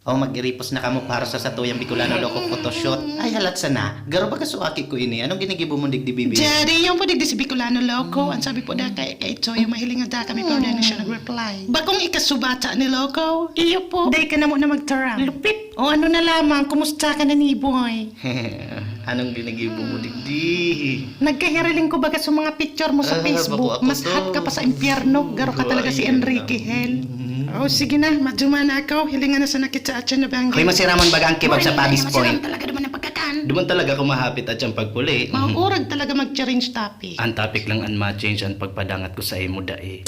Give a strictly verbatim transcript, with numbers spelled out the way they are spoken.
O, mag-iripos na kamo para sa satuyang Bicolano Loco photoshoot. Ay, halat sana. Garo ba kasuaki ko ini? Anong ginigibo mo digdi, bibi? Daddy, yung po digdi si Bicolano Loco. Ang sabi po da kay, kay Toyo, mahiling nga da kami, pero dai na siya nag-reply. Bakong ikasubata ni Loco? Iyo po. Dai ka na mo na magtarang. Lupit. O ano na lamang, kumusta ka na ni boy? Anong ginigibo mo digdi? Nagkahiriling ko baga sa mga picture mo sa Ah, Facebook. Bako ako Mas to. Hot ka pa sa impyerno. Garo ka talaga si Ay, Enrique, nako. Hell. Mm. O, sige na. Maduma na ako. Hilingan na sana kita at siya na banggi. Hoy, masiraman baga ang kebab sa Pabis Point. Masiram talaga naman ang pagkakan. Duman talaga ako mahapit at siyang pagpuli. Maurag talaga mag-change topic. Ang topic lang ang ma-change ang pagpadangat ko sa imo, dai.